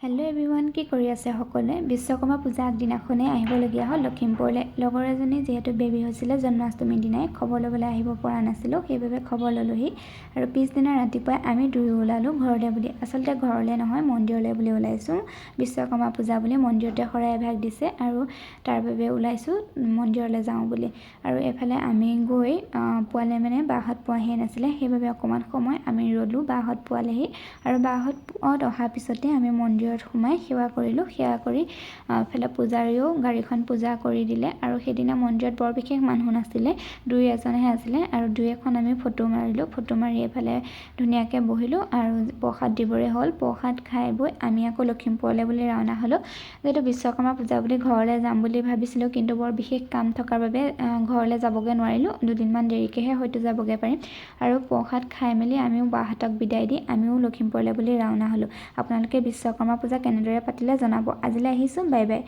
Hello' everyone, কি কৰি আছে সকলোৱে? বিশ্বকৰ্মা পূজা আগদিনাখনেই আহিবলগীয়া হ'ল লখিমপুৰলৈ। লগৰ এজনী যিহেতু বেবী হৈছিলে জন্মাষ্টমীৰ দিনাই, খবৰ ল'বলৈ আহিব পৰা নাছিলোঁ, সেইবাবে খবৰ ল'লোহি। আৰু পিছদিনা ৰাতিপুৱাই আমি দুয়ো ওলালোঁ ঘৰলৈ বুলি। আচলতে ঘৰলৈ নহয়, মন্দিৰলৈ বুলি ওলাইছোঁ। বিশ্বকৰ্মা পূজা বুলি মন্দিৰতে শৰাই এভাগ দিছে আৰু তাৰ বাবে ওলাইছোঁ মন্দিৰলৈ যাওঁ বুলি। আৰু এইফালে আমি গৈ পোৱালে, মানে বাহঁত পোৱাহিয়ে নাছিলে, সেইবাবে অকণমান সময় আমি ৰ'লোঁ। বাহঁত পোৱালেহি আৰু বাহঁত অহাৰ পিছতে আমি মন্দিৰত সোমাই সেৱা কৰিলোঁ। সেৱা কৰি এইফালে পূজাৰীয়েও গাড়ীখন পূজা কৰি দিলে। আৰু সেইদিনা মন্দিৰত বৰ বিশেষ মানুহ নাছিলে, দুই এজনহে আছিলে। আৰু দুই এখন আমি ফটো মাৰিলোঁ। ফটো মাৰি এইফালে ধুনীয়াকৈ বহিলোঁ আৰু প্ৰসাদ দিবৰে হ'ল। প্ৰসাদ খাই বৈ আমি আকৌ লখিমপুৰলৈ বুলি ৰাওনা হ'লোঁ। যিহেতু বিশ্বকৰ্মা পূজা বুলি ঘৰলৈ যাম বুলি ভাবিছিলোঁ, কিন্তু বৰ বিশেষ কাম থকাৰ বাবে ঘৰলৈ যাবগৈ নোৱাৰিলোঁ। দুদিনমান দেৰিকৈহে হয়তো যাবগৈ পাৰিম। আৰু প্ৰসাদ খাই মেলি আমিও বাহঁতক বিদায় দি আমিও লখিমপুৰলৈ বুলি ৰাওনা হ'লোঁ। আপোনালোকে বিশ্বকৰ্মা পূজা কেনেদৰে পাতিলে জনাব। আজিলৈ আহিছোঁ, বাই বাই।